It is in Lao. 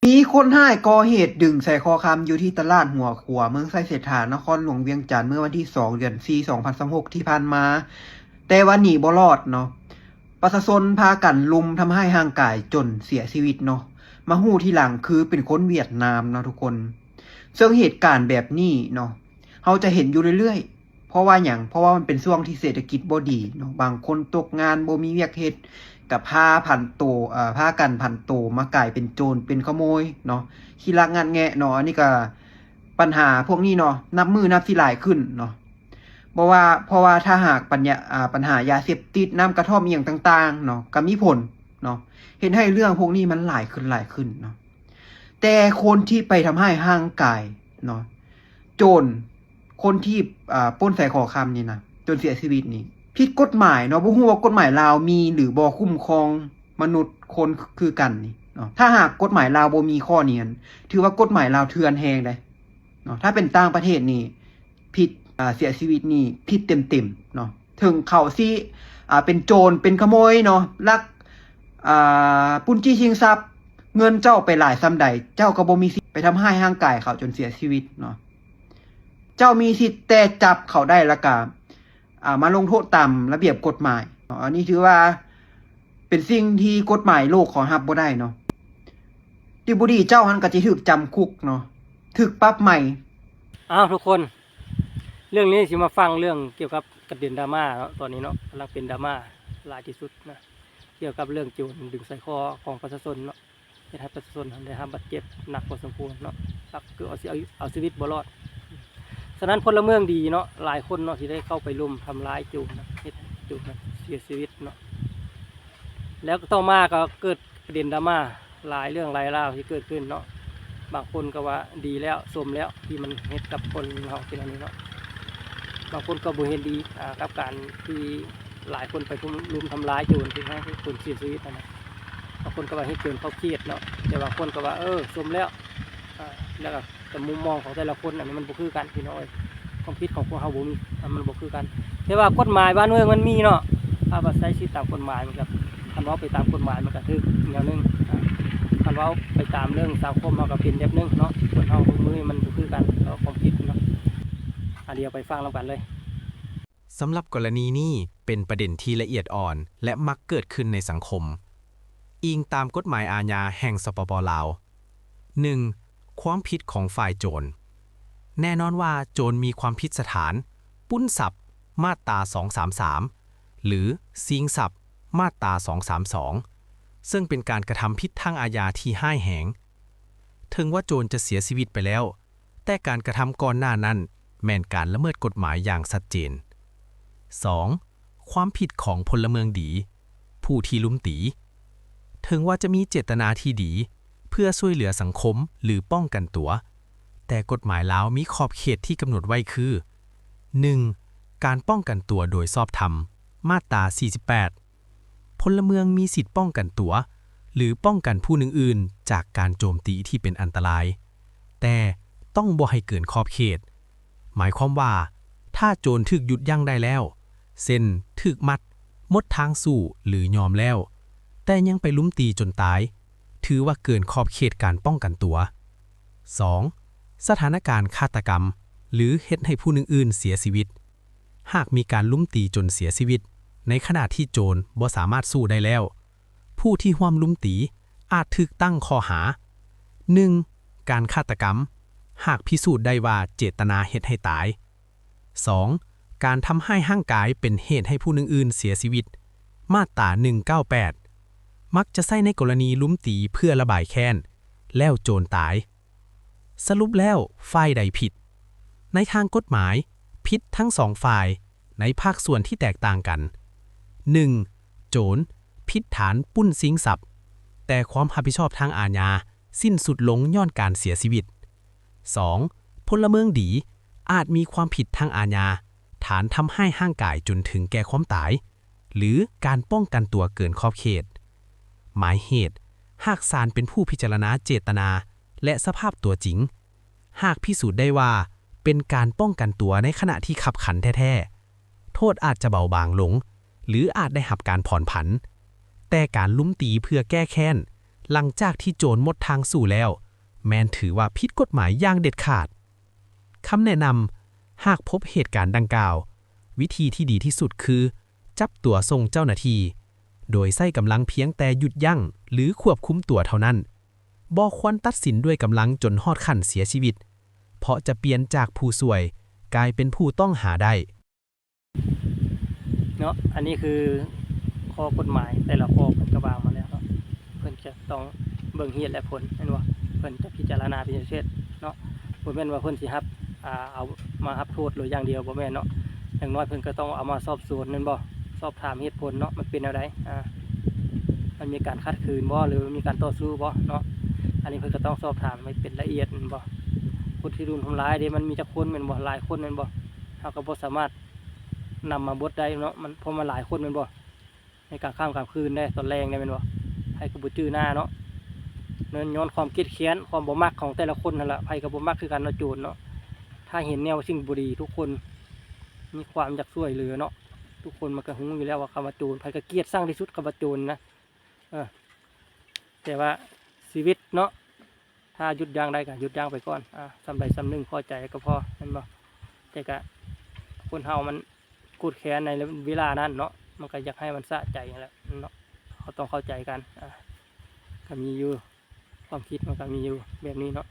ມີຄົນຮ້າຍກໍ່ເຫດດຶງສາຍຄໍຄຳຢູ່ທີ່ຕະຫຼາດຫົວຂົວ ເມືອງໄຊເສດຖາ ນະຄອນຫຼວງວຽງຈັນ ເມື່ອວັນທີສອງ ເດືອນສີ່ ສອງພັນຊາວຫົກ ທີ່ຜ່ານມາ, ແຕ່ວ່າໜີບໍ່ລອດເນາະ. ປະຊາຊົນພາກັນລຸມທຳຮ້າຍຮ່າງກາຍຈົນເສຍຊີວິດເນາະ, ມາຮູ້ທີຫຼັງຄືເປັນຄົນຫວຽດນາມເນາະທຸກຄົນ. ເຊິ່ງເຫດການແບບນີ້ເນາະ ເຮົາຈະເຫັນຢູ່ເລື້ອຍໆ. ເພາະວ່າຫຍັງ? ເພາະວ່າມັນເປັນຊ່ວງທີ່ເສດຖະກິດບໍ່ດີເນາະ, ບາງຄົນຕົກງານ ບໍ່ມີວຽກເຮັດ ກໍພາຜັນໂຕ ເອີ ພາກັນຜັນໂຕມາກາຍເປັນໂຈນ ເປັນຂະໂມຍເນາະ, ຂີ້ລັກງັດແງະເນາະ. ອັນນີ້ກໍ ບັນຫາພວກນີ້ເນາະ ນັບມື້ນັບຊິຫຼາຍຂຶ້ນເນາະ. ບໍ່ວ່າ ເພາະວ່າຖ້າຫາກປັນຍາ ອາ ບັນຫາຢາເສບຕິດ ນ້ຳກະທ່ອມອີ່ຫຍັງຕ່າງໆເນາະ ກໍມີຜົນເນາະ ເຮັດໃຫ້ເລື່ອງພວກນີ້ມັນຫຼາຍຂຶ້ນ ຫຼາຍຂຶ້ນເນາະ. ແຕ່ຄົນທີ່ໄປທຳຮ້າຍຮ່າງກາຍເນາະ ໂຈນ ຄົນທີ່ ອາ ປຸ້ນສາຍຄໍຄຳນີ້ນະ ຈົນເສຍຊີວິດນີ້ ຜິດກົດໝາຍເນາະ. ບໍ່ຮູ້ວ່າກົດໝາຍລາວມີຫຼືບໍ່ຄຸ້ມຄອງມະນຸດຄົນຄືກັນນີ້ເນາະ. ຖ້າຫາກກົດໝາຍລາວບໍ່ມີຂໍ້ນີ້ ຖືວ່າກົດໝາຍລາວເຖື່ອນແຮງເດ້ເນາະ. ຖ້າເປັນຕ່າງປະເທດນີ້ ຜິດ ອາ ເສຍຊີວິດນີ້ຜິດເຕັມໆເນາະ. ເຖິງເຂົາຊິ ອາ ເປັນໂຈນ ເປັນຂະໂມຍເນາະ ລັກ ອາ ປຸ້ນຈີ້ຊິງຊັບ ເງິນເຈົ້າໄປຫຼາຍສ່ຳໃດ ເຈົ້າກໍບໍ່ມີສິດໄປທຳຮ້າຍຮ່າງກາຍເຂົາຈົນເສຍຊີວິດເນາະ. ເຈົ້າມີສິດແຕ່ຈັບເຂົາໄດ້ ແລ້ວກະ ອາ ມາລົງໂທດຕາມລະບຽບກົດໝາຍເນາະ. ອັນນີ້ຖືວ່າເປັນສິ່ງທີ່ກົດໝາຍໂລກເຂົາຮັບບໍ່ໄດ້ເນາະ. ດີບໍ່ດີເຈົ້າຫັ້ນກໍຈະຖືກຈຳຄຸກເນາະ ຖືກປັບໃໝ. ອ້າວ ທຸກຄົນ ເລື່ອງນີ້ຊິມາຟັງເລື່ອງກ່ຽວກັບກະເດັນດຣາມາເນາະ. ຕອນນີ້ເນາະ ກຳລັງເປັນດຣາມາຫຼາຍທີ່ສຸດນະ ກ່ຽວກັບເລື່ອງໂຈນດຶງສາຍຄໍຂອງປະຊາຊົນເນາະ. ເຮັດໃຫ້ປະຊາຊົນໄດ້ຮັບບາດເຈັບໜັກພໍສົມຄວນເນາະ, ສັກເກືອບເອົາຊີ ເອົາຊີວິດບໍ່ລອດ. ສະນັ້ນ ພົນລະເມືອງດີເນາະ ຫຼາຍຄົນເນາະ ທີ່ໄດ້ເຂົ້າໄປລຸມທຳລາຍໂຈນນະ ເຮັດໃຫ້ໂຈນນະເສຍຊີວິດເນາະ. ແລ້ວກໍຕໍ່ມາກໍເກີດປະເດັນດຣາມາຫຼາຍເລື່ອງຫຼາຍລາວທີ່ເກີດຂຶ້ນເນາະ. ບາງຄົນກໍວ່າດີແລ້ວ ຊົມແລ້ວ ທີ່ມັນເຮັດກັບຄົນເຮົາເປັນອັນນີ້ເນາະ. ບາງຄົນກໍບໍ່ເຫັນດີ ອາ ກັບການທີ່ຫຼາຍຄົນໄປລຸມທຳລາຍໂຈນ ທີ່ເຮັດໃຫ້ຄົນເສຍຊີວິດຫັ້ນນະ. ບາງຄົນກໍວ່າເຮັດເກີນຂອບເຂດເນາະ, ແຕ່ບາງຄົນກໍວ່າ ເອີ ຊົມແລ້ວ ອາ ແລ້ວກໍ ແຕ່ມຸມມອງຂອງແຕ່ລະຄົນ ອັນນີ້ມັນບໍ່ຄືກັນ ພີ່ນ້ອງເອີຍ. ຄວາມຄິດຂອງພວກເຮົາບໍ່ມີ ມັນບໍ່ຄືກັນ. ແຕ່ວ່າກົດໝາຍບ້ານເມືອງມັນມີເນາະ, ຖ້າວ່າໃຊ້ຊີວິດຕາມກົດໝາຍ ມັນກໍ ຄັນເວົ້າໄປຕາມກົດໝາຍ ມັນກໍຖືກແນວໜຶ່ງ. ອາ ຄັນເວົ້າໄປຕາມເລື່ອງສັງຄົມ ເຮົາກໍເປັນແບບໜຶ່ງເນາະ. ຄົນເຮົາທຸກມື້ນີ້ມັນບໍ່ຄືກັນ ເອົາຄວາມຄິດເນາະ. ອາ ດຽວໄປຟັງນຳກັນເລີຍ. ສຳລັບກໍລະນີນີ້ເປັນປະເດັນທີ່ລະອຽດອ່ອນ ແລະ ມັກເກີດຂຶ້ນໃນສັງຄົມ. ອີງຕາມກົດໝາຍອາຍາແຫ່ງ ສປປ ລາວ, ໜຶ່ງ ຄວາມຜິດຂອງຝ່າຍໂຈນ. ແນ່ນອນວ່າໂຈນມີຄວາມຜິດສະຖານ ປຸ້ນຊັບ ມາດຕາ ສອງສາມສາມ ຫຼື ຊິງຊັບ ມາດຕາ ສອງສາມສອງ ເຊິ່ງເປັນການກະທຳຜິດທາງອາຍາທີ່ຮ້າຍແຮງ. ເຖິງວ່າໂຈນຈະເສຍຊີວິດໄປແລ້ວ, ແຕ່ການກະທຳກ່ອນໜ້ານັ້ນແມ່ນການລະເມີດກົດໝາຍຢ່າງຊັດເຈນ. ສອງ ຄວາມຜິດຂອງພົນລະເມືອງດີ, ຜູ້ທີ່ລຸມຕີ. ເຖິງວ່າຈະມີເຈດຕະນາທີ່ດີເພື່ອຊ່ວຍເຫຼືອສັງຄົມ ຫຼື ປ້ອງກັນຕົວ, ແຕ່ກົດໝາຍລາວມີຂອບເຂດທີ່ກຳນົດໄວ້ຄື ໜຶ່ງ ການປ້ອງກັນຕົວໂດຍຊອບທຳ, ມາດຕາ ສີ່ສິບແປດ. ພົນລະເມືອງມີສິດປ້ອງກັນຕົວ ຫຼື ປ້ອງກັນຜູ້ໜຶ່ງອື່ນຈາກການໂຈມຕີທີ່ເປັນອັນຕະລາຍ, ແຕ່ຕ້ອງບໍ່ໃຫ້ເກີນຂອບເຂດ. ໝາຍຄວາມວ່າ ຖ້າໂຈນຖືກຢຸດຢັ້ງໄດ້ແລ້ວ, ເຊັ່ນ ຖືກມັດ, ໝົດທາງສູ້ ຫຼື ຍອມແລ້ວ, ແຕ່ຍັງໄປລຸມຕີຈົນຕາຍ, ຖືວ່າເກີນຂອບເຂດການປ້ອງກັນຕົວ. ສອງ ສະຖານະການຄາດຕະກຳ ຫຼື ເຮັດໃຫ້ຜູ້ໜຶ່ງອື່ນເສຍຊີວິດ. ຫາກມີການລຸມຕີຈົນເສຍຊີວິດ ໃນຂະນະທີ່ໂຈນບໍ່ສາມາດສູ້ໄດ້ແລ້ວ, ຜູ້ທີ່ຮ່ວມລຸມຕີອາດຖືກຕັ້ງຂໍ້ຫາ ໜຶ່ງ ການຄາດຕະກຳ, ຫາກພິສູດໄດ້ວ່າເຈດຕະນາເຮັດໃຫ້ຕາຍ, ສອງ ການທຳຮ້າຍຮ່າງກາຍເປັນເຫດໃຫ້ຜູ້ໜຶ່ງອື່ນເສຍຊີວິດ, ມາດຕາ ໜຶ່ງເກົ້າແປດ ມັກຈະໃຊ້ໃນກໍລະນີລຸມຕີເພື່ອລະບາຍແຄ້ນ ແລ້ວໂຈນຕາຍ. ສະຫຼຸບແລ້ວ ຝ່າຍໃດຜິດ? ໃນທາງກົດໝາຍ, ຜິດທັງສອງຝ່າຍ ໃນພາກສ່ວນທີ່ແຕກຕ່າງກັນ. ໜຶ່ງ ໂຈນ ຜິດຖານປຸ້ນຊິງຊັບ, ແຕ່ຄວາມຮັບຜິດຊອບທາງອາຍາສິ້ນສຸດລົງຍ້ອນການເສຍຊີວິດ. ສອງ ພົນລະເມືອງດີ ອາດມີຄວາມຜິດທາງອາຍາ ຖານທຳຮ້າຍຮ່າງກາຍຈົນເຖິງແກ່ຄວາມຕາຍ ຫຼື ການປ້ອງກັນຕົວເກີນຂອບເຂດ. ໝາຍເຫດ, ຫາກສານເປັນຜູ້ພິຈາລະນາເຈດຕະນາ ແລະ ສະພາບຕົວຈິງ, ຫາກພິສູດໄດ້ວ່າເປັນການປ້ອງກັນຕົວໃນຂະນະທີ່ຄັບຂັນແທ້ໆ, ໂທດອາດຈະເບົາບາງລົງ ຫຼື ອາດໄດ້ຮັບການຜ່ອນຜັນ, ແຕ່ການລຸມຕີເພື່ອແກ້ແຄ້ນ ຫຼັງຈາກທີ່ໂຈນໝົດທາງສູ້ແລ້ວ ແມ່ນຖືວ່າຜິດກົດໝາຍຢ່າງເດັດຂາດ. ຄຳແນະນຳ, ຫາກພົບເຫດການດັ່ງກ່າວ, ວິທີທີ່ດີທີ່ສຸດຄືຈັບຕົວສົ່ງເຈົ້າໜ້າທີ່ ໂດຍໃຊ້ກຳລັງພຽງແຕ່ຢຸດຢັ້ງ ຫຼື ຄວບຄຸມຕົວເທົ່ານັ້ນ. ບໍ່ຄວນຕັດສິນດ້ວຍກຳລັງຈົນຮອດຂັ້ນເສຍຊີວິດ, ເພາະຈະປ່ຽນຈາກຜູ້ຊ່ວຍກາຍເປັນຜູ້ຕ້ອງຫາໄດ້. ເນາະ ອັນນີ້ຄືຂໍ້ກົດໝາຍແຕ່ລະຂໍ້ເພິ່ນກະວາງມາແລ້ວເນາະ ເພິ່ນຈະຕ້ອງເບິ່ງເຫດແລະຜົນແມ່ນບໍ່? ເພິ່ນຈະພິຈາລະນາເປັນພິເສດເນາະ ບໍ່ແມ່ນວ່າເພິ່ນຊິຮັບ ອ່າ ເອົາມາຮັບໂທດໂດຍຢ່າງດຽວ ບໍ່ແມ່ນເນາະ. ຢ່າງໜ້ອຍເພິ່ນກະຕ້ອງເອົາມາສອບສວນແມ່ນບໍ່? ສອບຖາມເຫດຜົນເນາະ ມັນເປັນແນວໃດ? ອ່າ ມັນມີການຂັດຂືນບໍ່ ຫຼື ມີການຕໍ່ສູ້ບໍ່ເນາະ? ອັນນີ້ເພິ່ນກະຕ້ອງສອບຖາມໃຫ້ເປັນລະອຽດແມ່ນບໍ່? ຄົນທີ່ລຸມທຳລາຍເດ ມັນມີຈັກຄົນແມ່ນບໍ່? ຫຼາຍຄົນແມ່ນບໍ່? ເຮົາກະບໍ່ສາມາດ ນຳມາເບິດໄດ້ເນາະ ມັນ ເພາະມັນຫຼາຍຄົນແມ່ນບໍ່? ໃນກາງຄ່ຳກາງຄືນເດ້ ຕອນແລງເດ້ແມ່ນບໍ່? ໃຜກະບໍ່ຈື່ໜ້າເນາະ ຍ້ອນ ຍ້ອນຄວາມເຄຍດແຄ້ນ ຄວາມບໍ່ມັກຂອງແຕ່ລະຄົນຫັ້ນລະ ໃຜກະບໍ່ມັກຄືກັນເນາະ ໂຈນເນາະ. ຖ້າເຫັນແນວສິ່ງບໍ່ດີ ທຸກຄົນມີຄວາມຢາກຊ່ວຍເຫຼືອເນາະ ທຸກຄົນມັນກະຮູ້ຢູ່ແລ້ວວ່າຄຳວ່າໂຈນ ໃຜກະກຽດຊັງທີ່ສຸດຄຳວ່າໂຈນນະ. ເອີ ແຕ່ວ່າຊີວິດເນາະ ຖ້າຢຸດຢັ້ງໄດ້ກະຢຸດຢັ້ງໄປກ່ອນ ອ່າ ສ່ຳໃດສ່ຳໜຶ່ງພໍໃຈກະພໍແມ່ນບໍ່? ແຕ່ກະຄົນເຮົາມັນໂກດແຄ້ນໃນເວລານັ້ນເນາະ ມັນກະຢາກໃຫ້ມັນສະໃຈຫັ້ນແຫຼະເນາະ ເຮົາຕ້ອງເຂົ້າໃຈກັນ ອ່າ ກະມີຢູ່ ຄວາມຄິດມັນກະມີຢູ່ແບບນີ້ເນາະ.